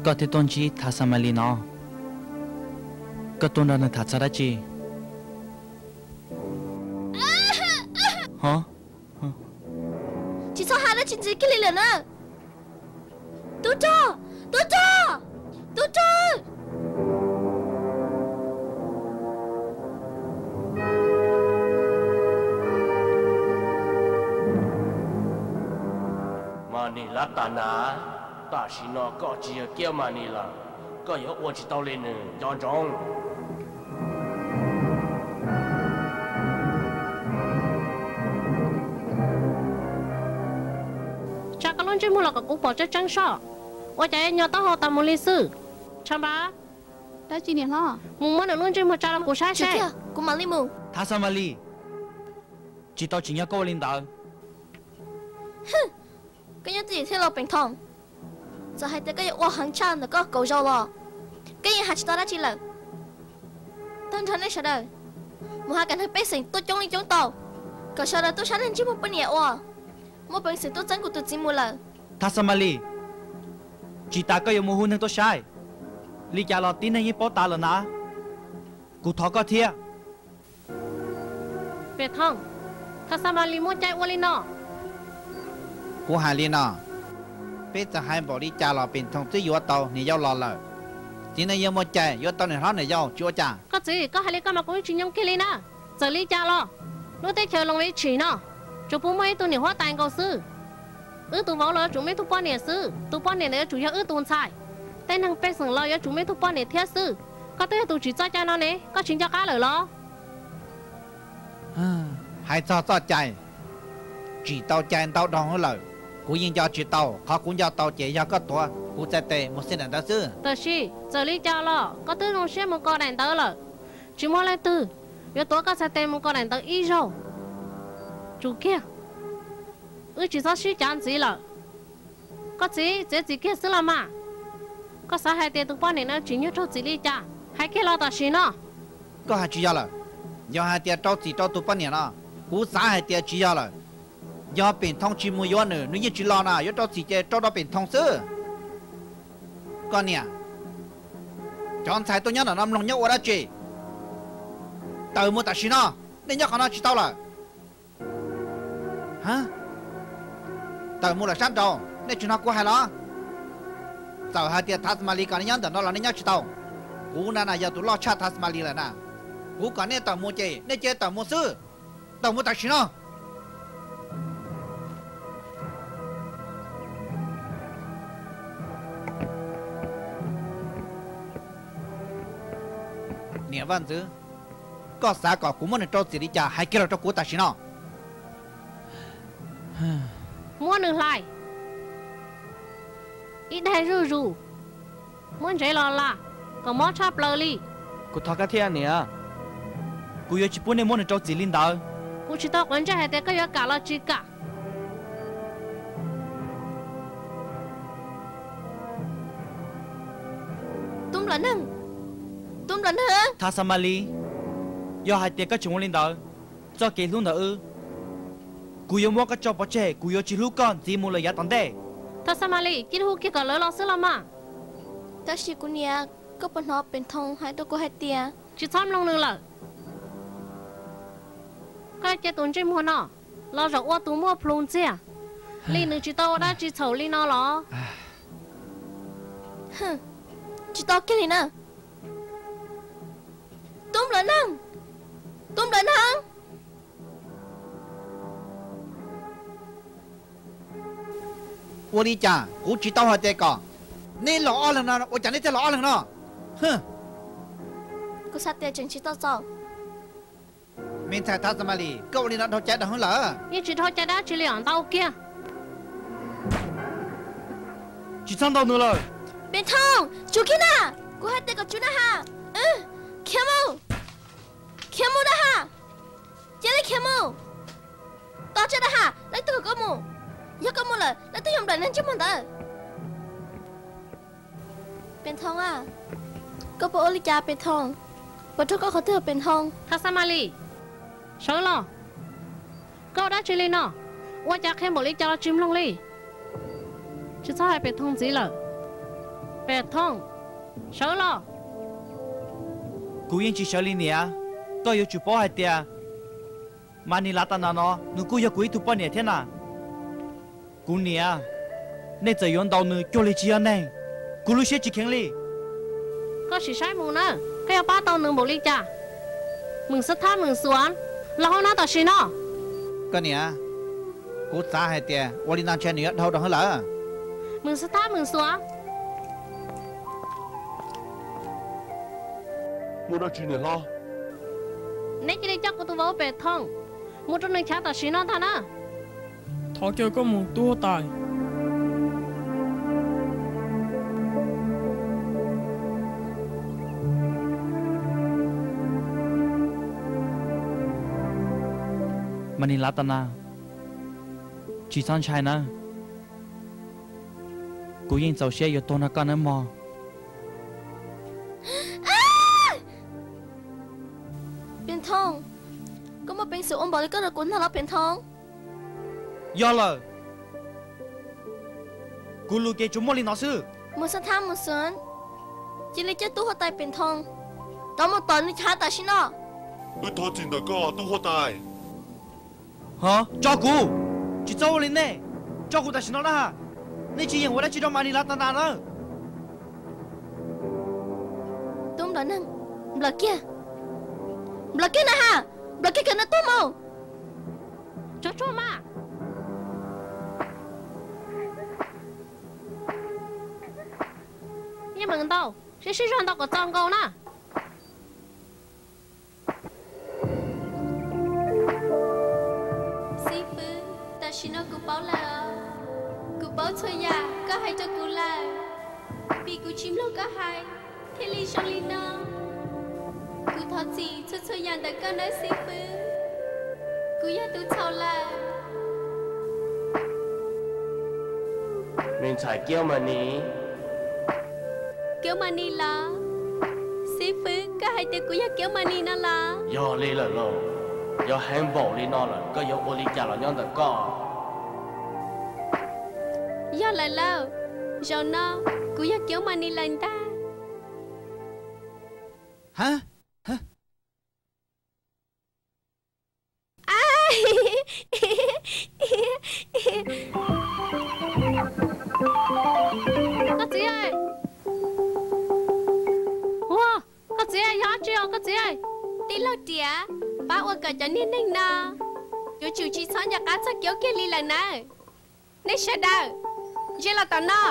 Koj thiaj tuaj ntsib Thav Xas Mas Lis no, koj tuaj nrog nws tham txog dab tsi? Ho, tsis txhob hais dab tsi ntxiv kiag li lawm na. Tub rog, tub rog, tub rog. Mas nim lab tas na, tam sim no koj tsis yog Kiab Mas Nis lawm, koj yuav ua tsis tau li nws, nco ntsoov. Tsa koj lub ntsej muag los kom kuv pom tseeb tseeb soj. Ua cas yuav nyo taub hau tas mus li xwb? Tshav Npab, dab tsi niam hlob? Mus muab nws lub ntsej muag tsa rau kuv saib seb. Kuv mam li mus. Thav Xas Mas Lis, tsis tau tsim nyog koj ua li ntawd. Koj nyob twj ywm thiab los Peem Thoom. Txawm hais tias koj yuav ua heev tshaj ntawm koj kaum zaus los, koj yeej hais tsis tau dab tsi lawm. Tag nrho nej sawv daws mus hais kom neeg pej xeem tuaj coob li coob tau, kom sawv daws tuaj saib neeg ntsej muag poj niam ua, muaj peev xwm tuaj txeeb kuv tus txiv mus lawm. Thav Xas Mas Lis, tsis tas koj yuav mus hu neeg tuaj saib, li cas los tib neeg yeej paub tas lawm na. Kuv thov koj thiab. Peem Thoom, Thav Xas Mas Lis muaj cai ua li no. Kuv hais li no, peb txawm hais npaum li cas los Peem Thoom twb yuav tau niam yau los lawm. Txiv neej yeej muaj cai yuav tau niam hlob niam yau tsis ua cas. Koj txiv, koj hais li koj mas kuv yeej tsis nyoo kiag li na. Txawm li cas los lub teb chaws Loos Lis Tshim no tsuas pub muaj ib tug niam huab tais nkaus xwb. Wb tus vauv los yuav tsum muaj ib tug poj niam xwb, tus poj niam ntawd yuav tsum yog wb tus ntxhais. Tej neeg pej xeem los yuav tsum muaj ib tug poj niam thiab xwb. Koj twb yog tus tsim txoj cai no ne, koj tsis nco qab lawm los? Hais txog txoj cai, tsim tau cai ntau dhau lawm, kuv yeej nco tsis tau. Qhov kuv nco tau ces yog koj tuav kuv txhais tes mus xij daim ntawv xwb. Tab sis txawm li cas los koj twb zoo siab mus kos daim ntawv lawm. Tsis muaj leej twg yuav tuav koj txhais tes mus kos daim ntawv ib zaug. Tsum kiag, wb tsis txhob sib cav ntxiv lawm. Koj txiv, txiav txim kiag xwb los mas. Koj xav hais tias tus poj niam no tsim nyog raug txim li cas, hais kiag los tam sim no. Koj hais tsis yog lawm. Yog hais tias rau txim rau tus poj niam no, kuv xav hais tias tsis yog lawm. Yog Peem Thoo tsis mus yuav nws, nws yeej tsis los na, yuav rau txim ces rau rau Peem Thoo xwb. Koj niam, cov ntxhais tuaj nyob ntawm no mloog nyob ua dab tsi? Tawm mus tam sim no, nej nyob qhov no tsis tau lawm. Tawm mus lawm sab nraud, nej tsis hnov kuv hais los? Txawm hais tias Thav Xas Mas Lis kom nej nyob ntawm no los nej nyob tsis tau. Kuv na na yog tus loj tshaj Thav Xas Mas Lis lawm na. Kuv kom nej tawm mus ces nej cia tawm mus xwb. Tawm mus tam sim no. Niam Vaj Ntxwv, koj xav kom kuv muab nws rau txim li cas hais kiag los rau kuv tam sim no. Muab nws hlais ib daig zuj zus, muab ntsev los las kom mob tshaj plaws li. Kuv thov koj thiab niam, kuv yuav tsis pub nej muab nws rau txim li ntawd. Kuv tsis tau quav ntsej hais tias koj yuav kam los tsis kam. Tub nplawm neeg, tub nplawm neeg. Thav Xas Mas Lis, yog hais tias koj tseem ua li ntawd, txoj kev hlub ntawm wb, kuv yuav muab koj tso pov tseg, kuv yuav tsis hlub koj ntxiv mus lawm yav tom ntej. Thav Xas Mas Lis, cia li hu kiag kom lawv los xwb los mas. Tab sis kuv niam, koj puas hnov Peem Thoo hais rau kuv hais tias... Tsis txhob mloog nws lawm. Koj cia tus ntsej muag no los zaum ua tus muaj plhus ntxiag li, nws tsis tau ua dab tsi txhaum li no los? Tsis tau kiag li na. Tub nplawm neeg, tub nplawm neeg. Ua li cas kuv tsis tau hais tias kom neb los ob leeg no, ua cas neb thiaj los ob leeg no? Kuv xav tias tseem tsis tau txaus. Me ntxhais Thav Xas Mas Lis, koj ua li no dhau cai dhau heev lawm. Yeej tsis dhau cai dab tsi li os, ntau kiag. Tsis txhob ntaus nws lawm. Peem Thoo, tsum kiag na. Kuv hais tias kom tsum na has. Khiav mus, khiav mus na has. Cia li khiav mus. Tos tseg na has, leej twg kom koj mus? Yog koj mus lawm, leej twg yuav nplawm neeg ntsej muag ntawd? Peem Thoo a, koj puas ua li cas Peem Thoo? Puas raug koj qhov twg Peem Thoo? Thav Xas Mas Lis, sawv los. Koj ua dab tsi li no? Ua cas qhia npaum li cas los tsis mloog li? Tsis txhob hais Peem Thoo ntxiv lawm. Pem Thooj, sawv los. Kuv yeej tsis sawv li niam, koj yuav tsum paub hais tias Mas Nis Lav Tas Nas no nws kuj yog kuv ib tug poj niam thiab na. Kuv niam, nej txawm yuav ntaus nws cuag li tsis yog neeg, kuv lub siab tsis kheev li. Koj sim saib mus na, koj yuav pab tau nws npaum li cas? Meem Xab Thab Meem Xuav, los hauv no tam sim no. Koj niam, kuv xav hais tias ua li no ntshe nws yuav dhau rau hwv lawm. Meem Xab Thab Meem Xuav, muaj dab tsi niam hlob? Neb cia li coj kuv tus vauv Pem Thooj mus rau nws chav tam sim no ntag na. Thov caw koj mus tub huab tais. Mas Nis Lav Tas Nas, tsis txhob ntshai nawb. Kuv yeej txaus siab yuav tuag nrog koj nawb mog. Pem Thooj, koj muaj peev xwm ua npaum li koj rau kuv ntag los Pem Thooj? Yog lawm, kuv lus ces tsuas muaj li no xwb. Meem Xab Thab Meem Xuav, cia li coj tub huab tais Pem Thooj rov mus tom nws chav tam sim no. Wb thov txim ntawm koj tub huab tais. Ho, tso kuv! Tsis txhob ua li nej, tso kuv tam sim no na. Nej tsis yeem ua dab tsi rau Mas Nis Lav Tas Nas na. Tub nplawm neeg, nplawm kiag, nplawm kiag na ha, nplawm kiag kom nws tuag mus. Tso tshuaj mas. Yeej meem ntaus, sib sib zog ntaus kom txaus nkaus na. Xib fwb, tam sim no kuv paub lawm. Kuv paub txhua yam koj hais rau kuv lawm. Vim kuv tsis mloog koj hais thiaj li zoo li no. Kuv thov txim txhua txhua yam ntawm koj nawb xib fwb. Kuv yog tus txhaum lawm. Me ntxhais Kiab Mas Nis. Kiab Mas Nis los? Xib fwb, koj hais tias kuv yog Kiab Mas Nis no los? Yog li lawm lauj. Yog heev npaum li no lawm koj yuav ua li cas los nyob ntawm koj? Yog lawm lauj, zaum no kuv yog Kiab Mas Nis lawm ntag. Koj txiv, ua, koj txiv yog dab tsi os koj txiv? Tij laug Riam, pab ua kom cov niag neeg no yuav tsum tsis txhob nco qab txog Kiab kiag li lawm nawb. Nej sawv daws, ze los tom no.